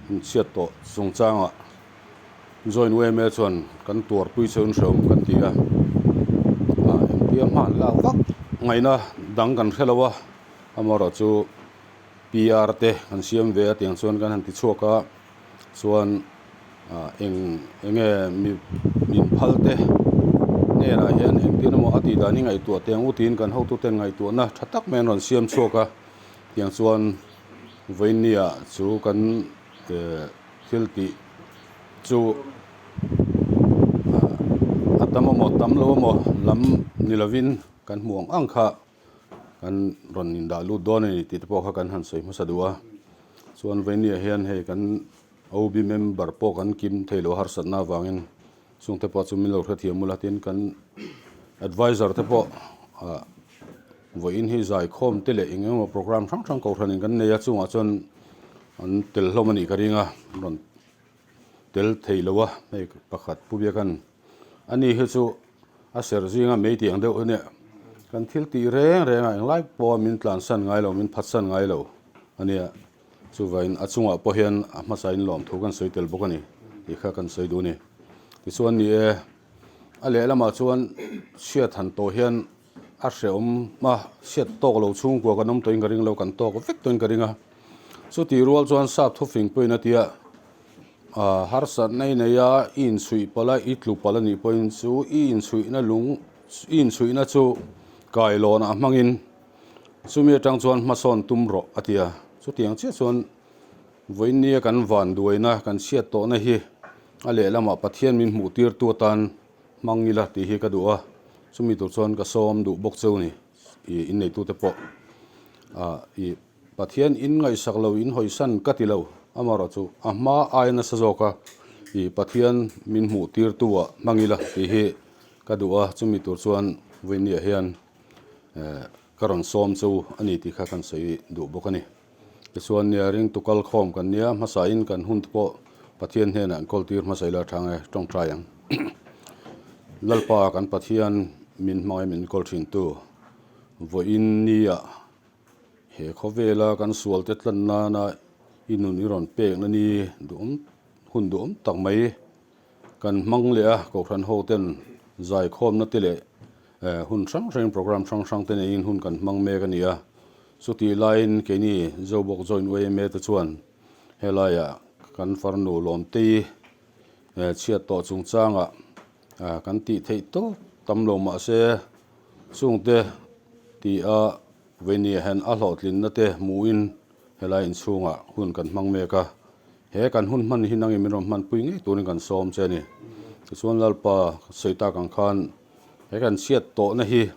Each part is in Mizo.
Inchhiat tawh chungchangah Join yma chuan kan tuarpui cheu in hreawm kan ti a, ah engtia hma an lak vak ngaihna dang kan hre lo a, amaherawh chu PR te kan siam ve a tiang chuan kan han ti chhuak a, chuan ah eng enge mi min phal te hnenah hian engtin emaw a tih dan hi ngaihtuah teh ang u tiin kan hotuten ngaihtuahna tha tak mai an rawn siam chhuak a, tiang chuan vawinia chu kan thil tih chu a tam emaw tam lo emaw lam ni lovin kan hmuh ang ang kha kan rawn indah lut dawn a ni tih te pawh kha kan han sawi hmasa duh a. Chuan vawinia hian hei kan OB member pawh kan kim thei lo harsatna avangin chung te pawh chu min lo hrethiam ula tin kan adviser te pawh ah vawiin hi zaikhawm te leh eng emaw program hrang hrang kohhranin kan nei a chungah chuan an tel hlawm a nih ka ring a rawn tel thei lo a hei pakhat pu biakan ani hi chu a ser zinga mei tih ang deuh ania kan thil tih reng reng a englai pawha min tlansan ngai lo min phatsan ngai lo ania. Chuvain a chungah pawh hian a hmasain lawmthu kan sawi tel bawk a ni tih kha kan sawi duh a ni. Tichuan ni e, a lehlamah chuan chhiat han tawh hian a hrehawm a, chhiat tawk lo chhungkua kan awm tawhin ka ring lo, kan tawk vek tawhin ka ring a. Chutih rual chuan sap thufing pawhin a tia, harsatna i nei a, i inchhuih palh a, i tlu palh a nih pawhin chu i inchhuihna lung, i inchhuihna chu kailawnah hmangin, Chumi atang chuan hmasawn tum rawh a ti a, chutiang chiah chuan vawiinnia kan van duaina kan chhiat tawhna hi a lehlamah Pathian min hmuh tirtu atan hmang ila tih hi ka duh a, chumi tur chuan ka sawm duh bawk cheu ni i inneitute pawh ah i Pathian in ngaihsak lo in hawisan ka ti lo amaherawh chu a hma aia nasa zawk a i Pathian min hmuh tirtu ah hmang ila tih hi ka duh a, chumi tur chuan vawiinniah hian Ka rawn sawm chu a ni tih kha kan sawi duh bawk a ni. Tichuan nia ringtu kal khawm kan nia, hmasain kan hun te pawh Pathian hnenah an kawl tir hmasa ila thang e, tawngtai ang. Lalpa kan Pathian min hmangaih min kawl thin tu, vawiin nia he khawvela kan sual te tlan nana i nun i rawn pekna ni duhawm hun duhawm tak mai kan hmang leh a, Kohhran ho ten zaikhawmna te leh Hun hrang hrang program hrang hrang te neiin hun kan hmang mek a ni a, chutih laiin keini Zobawk Joint yma te chuan helaiah kan farnu Lawmtei chhiat tawh chungchangah kan tih theih tawk tam lo mahse chungte tih a veinia hian a hlawhtlinna te hmuhin helai inchhungah hun kan hmang mek a, he kan hun hman hi nangin min rawn hmanpui ngei turin kan sawm che a ni. Tichuan Lalpa sawi tak ang khan He kan chhiat tawhna hi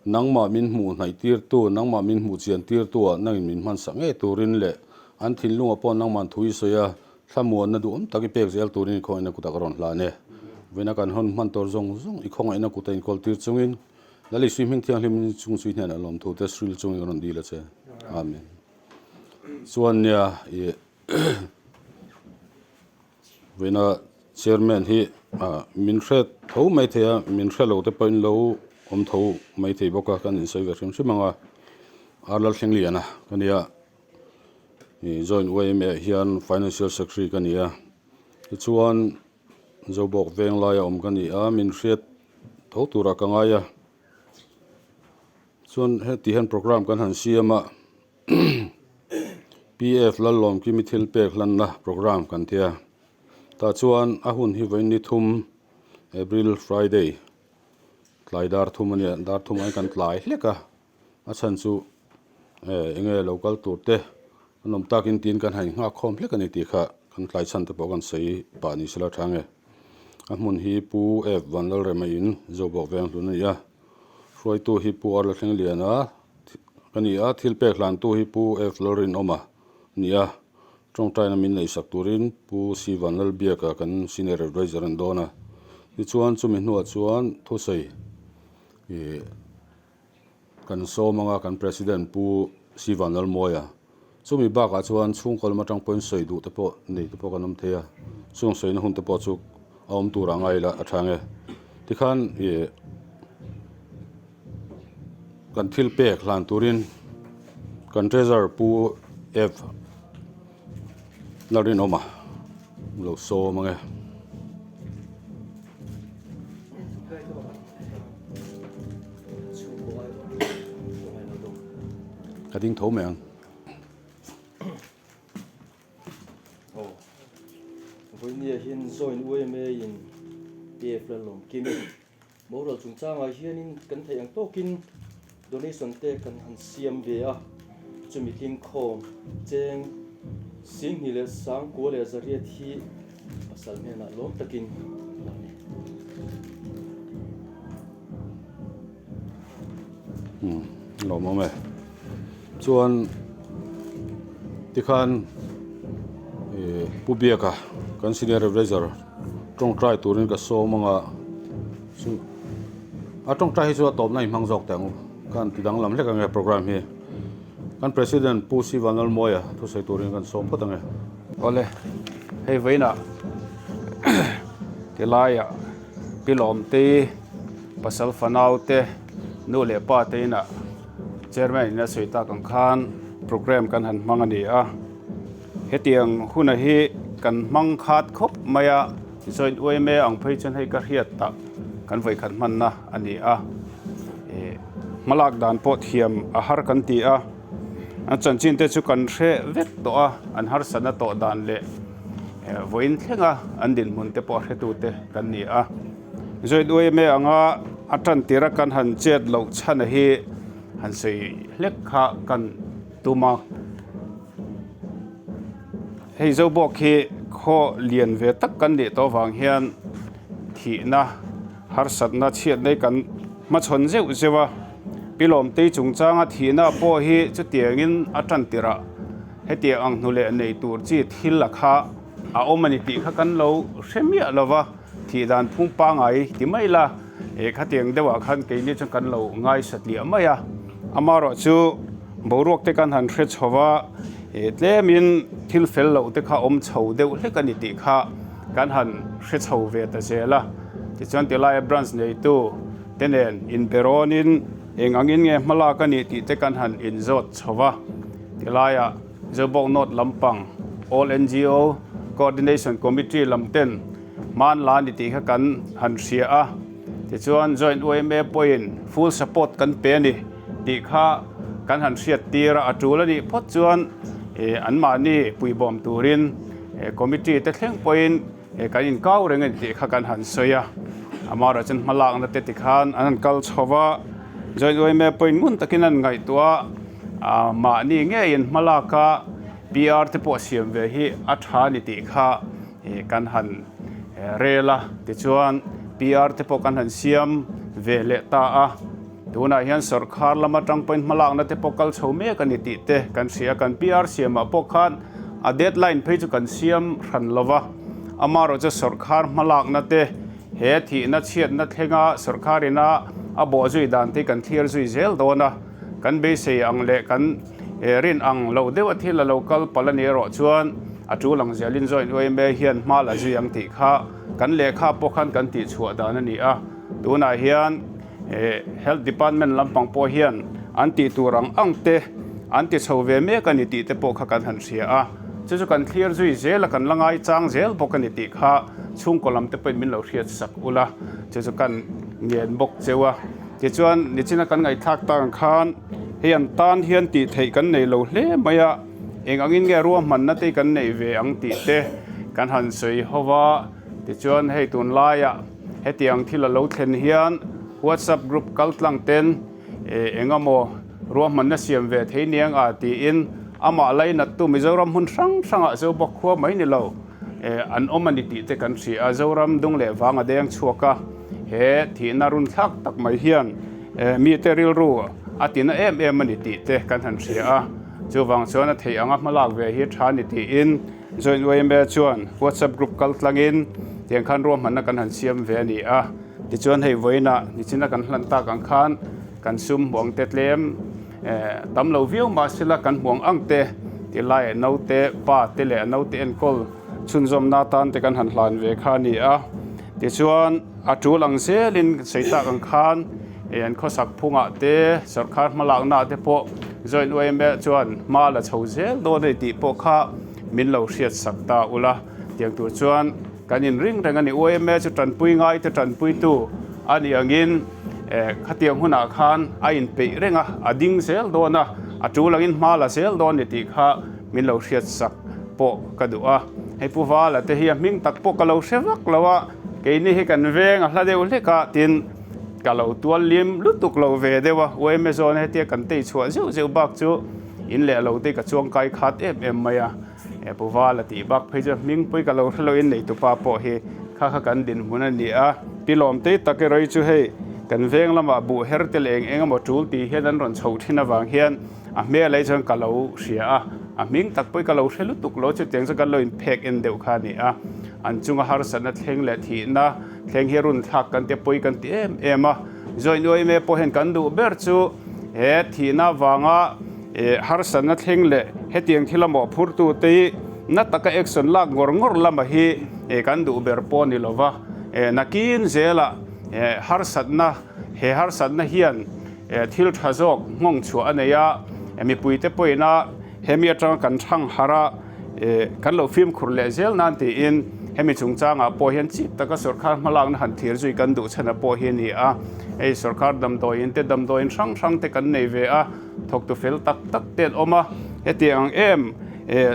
nangmah min hmuh hnaih tirtu, nangmah min hmuh chian tirtu ah nangin min hmansak ngei turin leh an thinlungah pawh nangmahn thu i sawi a, thlamuanna duhawm tak i pek zel turin i khawngaihna kutah ka rawn hlan e. Vawiina kan hawn hman tawr zawng zawng i khawngaihna kuta inkawl tir chungin Lal Isui hming thianghlim chung chui hnenah lawmthu te hril chungin ka rawn dil a che. Amen. Chuan nia i Vawiina chairman hi min hre tho mai thei a, min hre lo te pawhin lo awm tho mai thei bawk a, kan insawi ve hrim hrim ang a, Ar Lalthlengliana ka ni a, ih joint yma ah hian financial secretary ka ni a, tichuan Zobawk veng laia awm ka ni a, min hriat tho turah ka ngai a, chuan heti hian program kan han siam a. PF Lallawmkimi thil pek hlanna program kan ti a, tah chuan a hun hi vawiin ni thum April Friday tlai dar thum a nia, dar thum ah hian kan tlai hlek a, a chhan chu eh eng nge lo kal tur te an awm takin tiin kan han inghak khawm hlek a ni tih kha kan tlai chhan te pawh kan sawi pah ni sela tha nge. A hmun hi Pu F Vanlalrema in Zobawk Venghlun a ni a, hruaitu hi Pu Arla Thlengliana Ka ni a, thil pek hlantu hi Pu F. Lalrinawma a ni a, tawngtaina min neihsak turin Pu C. Vanlalbiaka kan Senior Adviser an dawn a. Tichuan chumi hnuah chuan thusawi ih kan sawm anga kan President Pu C. Vanlalmawia. Chumi bakah chuan chhungkaw lam atang pawhin sawi duh te pawh nei te pawh kan awm thei a, chung sawina hun te pawh chu a awm tur ang a ila a tha nge. Tikhan ih kan thil pek hlan turin kan treasurer Pu F. Lalrinawma lo sawm ange. Ka ding tho mai ang. Aw, vawinia hian join UMA in PF Lalawmkimi boral chungchangah hianin kan theih ang tawkin donation te kan han siam ve a, chumi tlingkhawm cheng Singhnih leh Sangkua leh Zariat hi pasal hnenah lawm takin an hlan a ni. Umm lawmawm e. Chuan tikhan ih Pu Biaka kan senior advisor tawngtai turin ka sawm anga chu a tawngtai hi chu a tawpna i hmang zawk teh ang u kan ti danglam hlek ange program hi. Kan President Pu Siva Nalmawia thusawi turin kan sawm phawt ange. Awle, hei vawiinah tilaiah Pi Lawmtei pasal fanau te nu leh pa te inah Chairman in a sawi tak ang khan program kan han hmang a ni a. Hetiang huna hi kan hmang khat khawp mai a, tichuan UMA ang phei chuan hei ka hriat tak kan vawikhat hmanna a ni a. Hmalak dan pawh thiam a har kan ti a, an chanchin te chu kan hre vek tawh a, an harsatna tawh dan leh vawiin thlenga an dinhmun te pawh a hretute kan ni a. Joint UMA anga a tan tira kan han chet loh chhan hi han sawi hlek kha kan tum a. Hei Zobawk hi khaw lian ve tak kan nih tawh vang hian thihna harsatna chhiatna hi kan hmachhawn zeuh zeuh a. Pi Lawmtei chungchanga thihna pawh hi chutiangin a tan tirh ah hetiang ang hnu leh nei tur chi thil a kha a awm a ni tih kha kan lo hre miah lo va, thih dan phung pangai ti mai la eh khatiang deuhah khan keini chuan kan lo ngaisa tliah mai a. Amaherawh chu boruak te kan han hre chho va, eh tlemin thil fel loh te kha awm chho deuh hlek a ni tih kha kan han hre chho ve ta zel a. Tichuan tilaia branch neitu te nen inberawnin eng angin nge hmalak a nih tih te kan han inzawt chho va, tilaiah Zobawk North lampang All NGO Coordination Committee lam ten hman la ni tih kha kan han hria a, tichuan Joint YMA pawhin full support kan pe a ni tih kha kan han hriat tir a, a tul a nih phawt chuan anmahni puibawm turin committee te thleng pawhin kan inkau reng a ni tih kha kan han sawi a, amaherawh chuan hmalakna te tikhan an han kal chho va, Joint YMA pawhin ngun takin an ngaihtuah a, mahni ngeiin hmalaka PR te pawh siam ve hi a tha a ni tih kha kan han rel a, tichuan PR te pawh kan han siam ve leh ta a, tunah hian sawrkhar lam atang pawhin hmalakna te pawh kal chho mek a ni tih te kan hria, kan PR siamah pawh khan a deadline phei chu kan siam hran lo va, amaherawh chu sawrkhar hmalakna te he thihna chhiatna thlenga sawrkhar ina a bawh zui dan te kan thlir zui zel dawn a, kan beisei ang leh kan. He rin ang lo deuh a thil a lo kal palh a ni erawh chuan a tul ang zelin Joint YMA hian hma la zui ang tih kha kan lehkha pawh khan kan tih chhuah dan a ni a. Tunah hian Health Department lampang pawh hian an tih tur ang ang te an ti chho ve mek a ni tih te pawh kha kan han hria a. Chu chu kan thlir zui zel a, kan la ngai chang zel bawk a ni tih kha chhungkaw lam te pawhin min lo hriat sak ula, chu chu kan ngen bawk cheu a. Tichuan nichina kan ngaihthlak tak ang khan hei an tan hian tih theih kan nei lo hle mai a, eng angin nge ruahmanna te kan neih ve ang tih te kan han sawi ho va. Tichuan hei tunlaiah hetiang thil a lo thlen hian WhatsApp group kal tlang ten eng emaw ruahmanna siam ve thei niang a tiin amah lainattu Mizoram hmun hrang hrangah Zobawk khua mai ni lo an awm a ni tih te kan hria a, Zoram dung leh vang a deng chhuak a, he thihna run thlak tak mai hian mite rilru a tina em em a ni tih te kan han hria a, chuvang chuan a theih anga hmalak ve hi tha ni tiin Joint YMA chuan WhatsApp group kal tlangin tiang khan ruahmanna kan han siam ve a ni a, tichuan hei vawiinah nichina kan hlan tak ang khan kan sum hmuang te tlem Tam lo viau mahsela kan hmuang ang te ti lai naute pa te leh a naute enkawl chhunzawmna atan te kan han hlan ve kha a ni a. Tichuan a tul ang zelin sawi tak ang khan an khawsak phungah te sawrkar hmalakna te pawh Joint YMA chuan hma la chho zel dawn a ni tih pawh kha. min lo hriat sak ta ula. Tiang tur chuan kan inring reng a ni. Yma chu tanpui ngai te tanpuitu a nih angin khatiang hunah khan a inpeih reng a, a ding zel dawn a, a tul angin hma la zel dawn ni tih kha min lo hriat sak pawh ka duh a. Hei Pu Vala te hi a hming tak pawh ka lo hre vak lo a, keini hi kan veng a hla deuh hlek a, tin ka lo tual lim lutuk lo ve deuh a, yma zawn hetia kan tei chhuah zeuh zeuh bak chu in leh lo te ka chuang kai khat em em mai a. He Pu Vala tih bak phei chu hmingpui ka lo hre loin neitupa pawh hi kha kha kan dinhmun a ni a. Pi Lawmtei tak erawh chu hei kan veng lamah buh her te leh eng eng emaw tul tih hian an rawn chho thin avang hian a hmel ai chuan ka lo hria a, a hming tak pawh hi ka lo hre lutuk lo chutiang chu kan lo inphek en deuh kha a ni a. An chunga harsatna thleng leh thihna thleng hi run thlak kan ti a, pawi kan ti em em a. Zawih nuai mek pawh hian kan duh ber chu he thihna avanga harsatna thleng leh hetiang thil a mawhphurtute hi na taka action lak ngawr ngawr lama hi kan duh ber pawh a ni lo va. Nakin zelah harsatna he harsatna hian thil tha zawk nghawng chhuah a nei a, mipuite pawhin hemi atanga kan thang harh a, Kan lo fimkhur leh zel nan tiin hemi chungchangah pawh hian chip taka sorkar hmalakna han thir zui kan duh chhan a pawh hi a ni a. Hei sorkar damdawiin te damdawiin hrang hrang te kan nei ve a, thawktu fel tak tak te an awm a. Hetiang ang em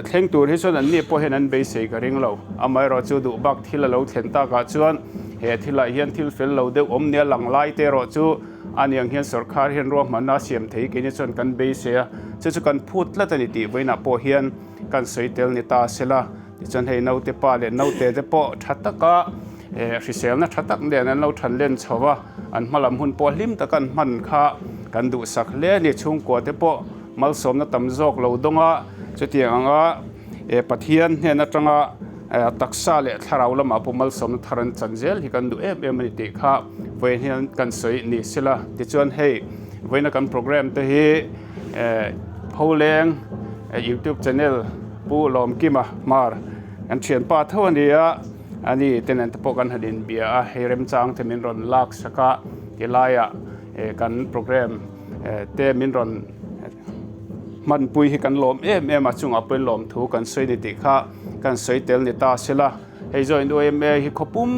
thleng tur hi chuan anni pawh hian an beisei ka ring lo. Amaherawh chu duh bak thil a lo thlen takah chuan he thilah hian thil fel lo deuh awm nia lang lai te erawh chu a ni ang hian sorkar hian ruahmanna a siam thei keini chuan kan beisei a, chu chu kan phut tlat a ni tih vawiinah pawh hian kan sawi tel ni ta sela. Tichuan hei naute pa leh naute te pawh tha taka hriselna tha tak nen an lo than len chho a, an hma lam hun pawh hlim taka an hman kha kan duhsak hle a ni. Chhungkua te pawh malsawmna tam zawk lo dawng a, chutiang anga Pathian hnen atanga Taksa leh thlarau lamah pawh malsawmna thar an chan zel hi kan duh em em a ni tih kha vawiin hian kan sawi ni sela. Tichuan hei vawiina kan program te hi Pholeng YouTube channel Pu Lawmkima Hmar kan thianpa tho a ni a, a ni te nen te pawh kan han inbia a, hei remchang te min rawn lak sak a, tilaiah kan program te min rawn Hmanpui hi kan lawm em em a, chungah pawhin lawmthu kan sawi ni tih kha kan sawi tel ni ta sela. Hei zawhin UMA hi khawpum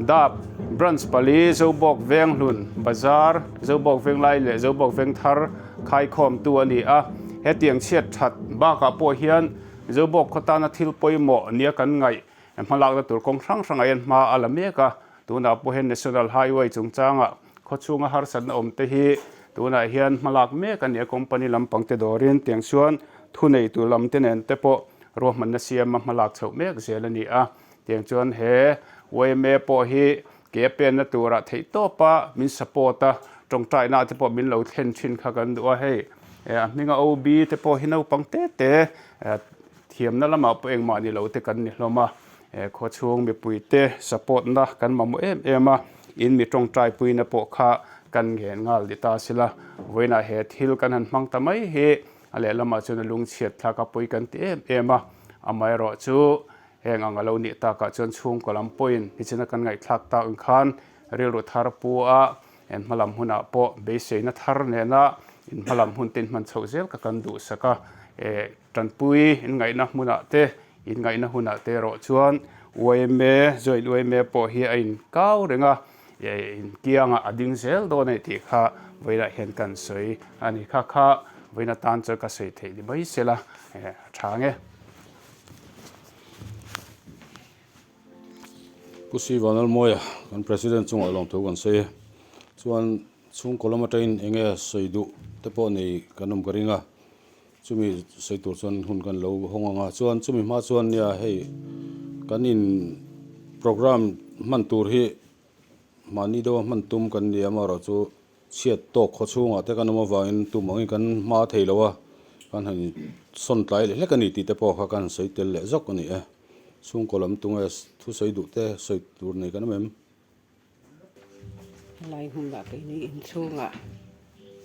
dap branch pali Zobawk Venghlun Bazar, Zobawk Venglai leh Zobawk Vengthar khaikhawmtu a ni a. Hetiang chhiat that bakah pawh hian Zobawk khaw tana thil pawimawh nia kan ngaih hmalakna tur kawng hrang hrangah hian hma a la mek a. Tunah pawh hian National Highway chungchangah Khawchhunga harsatna awm te hi tunah hian hmalak mek a ni a, company lampang te dawrin tiang chuan thuneitu lam te nen te pawh ruahmanna siama hmalak chhoh mek zel a ni a. Tiang chuan he yma pawh hi ke a penna turah theih tawpa min support a, tawngtaina te pawh min lo thlen thin kha kan duh a, hei a hminga OB te pawh hi naupang te te Thiamna lamah pawh engmah ni lo te kan ni hlawm a, khawchhung mipuite support na kan mamawh em em a, in mi tawngtai puina pawh kha kan ngen nghal ni ta sila, vawiinah he thil kan han hmang ta mai hi a lehlamah chuan a lungchhiat thlak a pawi kan ti em em a, amaherawh chu heng ang a lo nih takah chuan chhungkaw lam pawhin nichina kan ngaihthlak tak ang khan rilru thar pu a En hmalam hunah pawh beiseina thar nena in hmalam hun te in hman chhoh zel kha kan duhsak a, Tanpui inngaihna hmunah te, inngaihna hunah te erawh chuan yma, joint yma pawh hi a inkau reng a, inkiangah a ding zel dawn a ni tih kha vawiinah hian kan sawi a ni. Kha kha vawiin atan chuan ka sawi theih ni mai sela a tha ang e. Pu Sivanalmawia kan President chungah lawmthu kan sawi e. Chuan chhungkaw lam atangin eng nge sawi duh te pawh nei kan awm ka ring a. Chumi sawi tur chuan hun kan lo hawng ang a, chuan chumi hma chuan nia hei kan in program hman tur hi mahni deuha hman tum kan ni a, amaherawhchu chhiat tawk khaw chhungah te kan awm avangin tum angin kan hma thei lo a, kan han sawn tlai leh hlek a ni tih te pawh kha kan han sawi tel leh zawk a ni e. Chhungkaw lam tunge thu sawi duh te sawi tur nei kan awm em? Helai hmunah keini inchhungah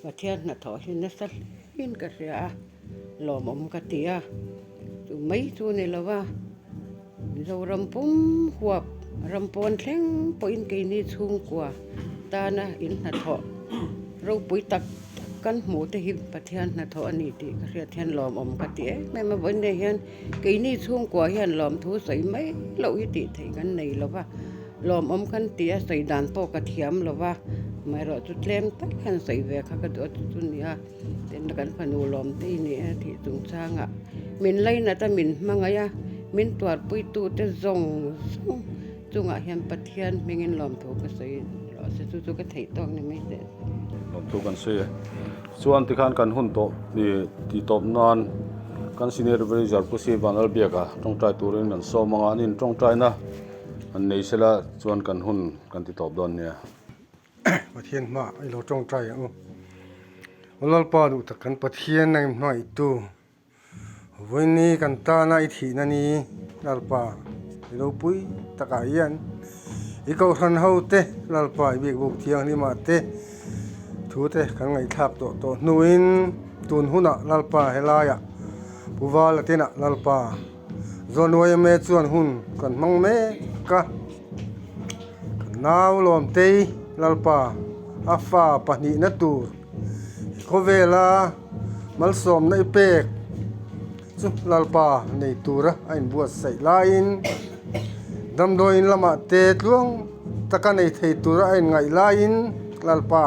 Pathian hnathawh hi nasa hlein ka hria a, lawmawm ka ti a, chu mai chu ni lo va, Mizoram pum huap ram pawn thleng pawhin keini chhungkua tana in hnathawh ropui tak tak. kan hmuh te hi Pathian hnathawh a ni tih ka hriat hian lawmawm ka ti em em a, vawiin hian keini chhungkua hian lawmthu sawi mai loh hi tih theih kan nei lo va, lawmawm kan ti a sawi dan pawh ka thiam lo va, amaherawhchu tlem tak hian sawi ve kha ka duh a chu chu nia. Tin kan fanu lawmte i ni a tih chungchangah min lainat a min hmangaih a, min tuarpuitute zawng zawng chungah hian Pathian hmingin lawmthu ka sawi rawh se chu chu ka theih tawk ni mai teh. Lawmthu kan sawi e. Chuan tikhan kan hun tawh tih tawp nan kan senior adviser Pu Si Vanlalbiaka tawngtai turin kan sawm anga an intawngtaina an nei sela chuan kan hun kan ti tawp dawn nia. Pathian hma i lo tawngtai ang u. Aw Lalpa duh tak kan Pathian nang hmangaihtu vawiini kan tana i thihna ni Lalpa i ropui takah hian i kohhran ho te Lalpa i biakbuk thianghlima te thu te kan ngaihthlak tawh tawh hnuin tun hunah Lalpa helaiah Pu Vala tinah Lalpa Zawn yma chuan hun kan hmang mek a, kan nau Lawmtei Lalpa a fa pahnihna tur i khawvela malsawmna i pek chu Lalpa nei tura a inbuatsaih laiin damdawiin lamah te tluang taka nei thei tura a inngaih laiin Lalpa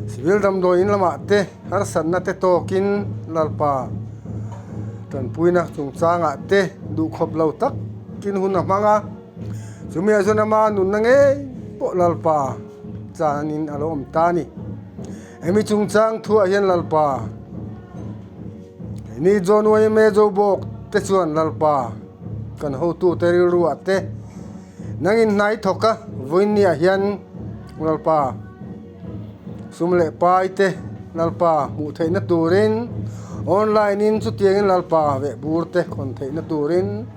Civil damdawiin lamah te harsatna te tawkin Lalpa tanpuina chungchangah te duhkhawp lo takin hun a hmang a, chumi ah chuan ama nunna ngei pawh Lalpa chanin a lo awm ta a ni. Hemi chungchang thuah hian Lalpa keini John Wayme Zobawk te chuan Lalpa kan hotute rilruah te Nangin hnai thawk a, vawiinniah hian Lalpa sum leh pai te Lalpa hmuh theihna turin online in chutiangin Lalpa veh bur te khawn theihna turin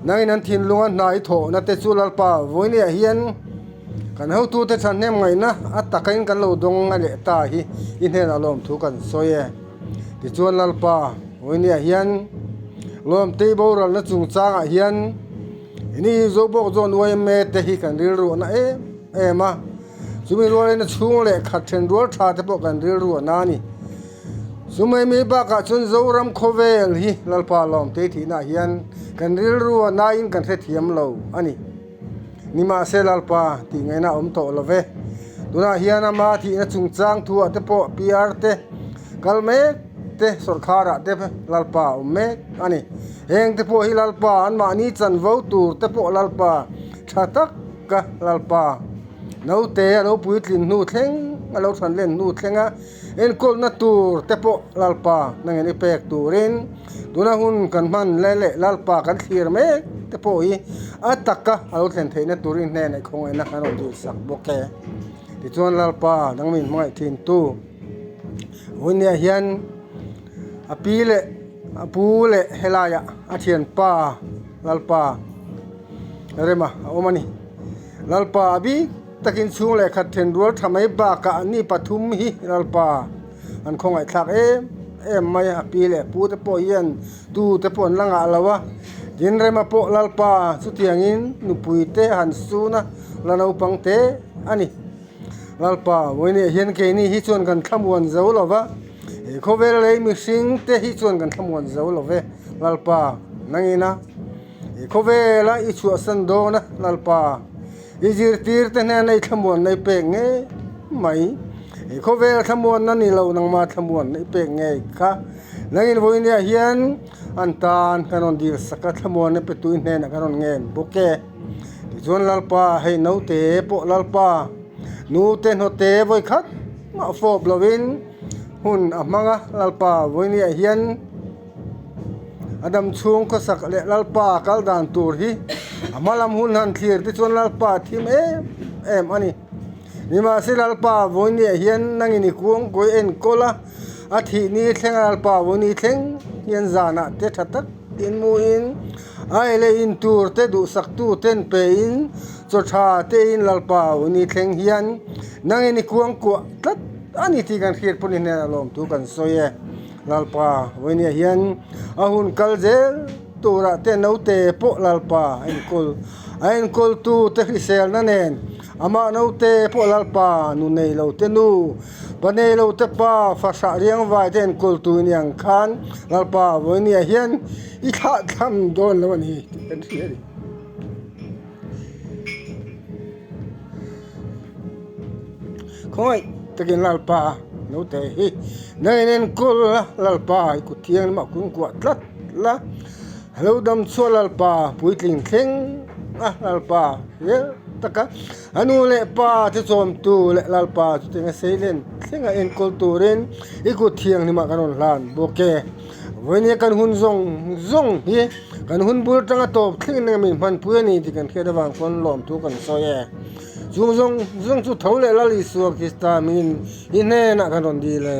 nangin an thinlunga hnai thawhna te chu Lalpa vawiinniah hian kan hotute thahnem ngaihna a takain kan lo dawng a leh ta hi i hnenah lawmthu kan sawi e. Tichuan Lalpa vawiinniah hian lawmtei boralna chungchangah hian Ini Zobawk zawn yma te hi kan rilru a na em em a, chumi rualin a chhung leh khat then rual tha te pawh kan rilru a na a ni. Chumai mi bakah chuan Zoram khawvel hi Lalpa lawmtei thihnaah hian kan rilru a nain kan hrethiam lo a ni. Nimahse Lalpa tih ngaihna a awm tawh lo ve. Tunah hian ama thihna chungchang thuah te pawh PR te kal mek te sawrkharah te Lalpa a awm mek a ni. Heng te pawh hi Lalpa anmahni chanvo tur te pawh Lalpa tha taka Lalpa naute a lo puitlin hnu thleng a lo than len hnu thlenga enkawlna tur te pawh Lalpa nangin i pek turin tuna hun kan hman lai leh Lalpa kan thlir mek te pawh hi a taka a lo thlen theihna turin hnenah i khawngaihna kan rawn dilsak bawk e. Tichuan Lalpa nang min hmangaih thin tu vawinia hian a pi leh A pu leh helaiah a thianpa Lalpa rema a awm a ni. Lalpa a bik takin chhung leh khat then rual tha mai bakah an ni pathum hi Lalpa an khawngaihthlak em em mai a. A pi leh pu te pawh hian tu te pawh an la ngah lo a, tin rema pawh Lalpa chutiangin nupui te han sun a la naupang te a ni. Lalpa vawiinah hian keini hi chuan kan thlamuan zo lo va. He khawvel lei mihring te hi chuan kan thlamuan zo lo ve, Lalpa, nangina he khawvela i chhuahsan dawn a, Lalpa, i zirtir te hnena i thlamuanna i pek ngei mai, he khawvel thlamuanna ni lo nangma thlamuanna i pek ngei kha, nangin vawinia hian an tan kan rawn dil sak a, thlamuanna pe tui hnenah kan rawn ngen bawk e. Tichuan Lalpa, hei naute pawh Lalpa, nute hnawte vawi khat mah fawp lovin, Hun a hmang a, Lalpa vawinia hian a dam chhung khawsak leh Lalpa kal dan tur hi a hma lam hun han thlir te chuan Lalpa a thim em em a ni. Nimahse Lalpa vawinia hian nangin i kuangkawi enkawl a, a thih ni thleng a Lalpa vawini thleng hian zanah te tha tak in muin a ei leh in tur te duhsak tu ten pe in chaw tha te in Lalpa vawini thleng hian nangin i kuangkuah tlat A ni tih kan hriat pawh ni hnenah lawmthu kan sawi e. Lalpa vawinia hian a hun kal zel turah te naute pawh Lalpa a enkawl a enkawltu te hriselna nen amah naute pawh Lalpa nu nei lo te nu Pa nei lo te pa, fahrah riangvai te enkawl tu i ni ang khan Lalpa vawinia hian i thlah thlam dawn lo a ni tih kan hria a ni. Khawngaih takin Lalpa naute hi nangin enkawl la, Lalpa i kut thianghlim ah kun kuah tlat la, lo dam chhuah Lalpa puitling thleng a, Lalpa hrial taka a nu leh pa te chawmtu leh Lalpa chutianga seilen thlenga enkawl turin i kut thianghlim ah kan rawn hlan bawk e. Vawinia kan hun zawng zawng hi kan hun bul tanga tawp thleng in min hmanpui a ni tih kan hriat avang chuan lawmthu kan sawi e. Chung zawng zawng chu tho leh Lal Isua Krista min i hnenah kan rawn dil e.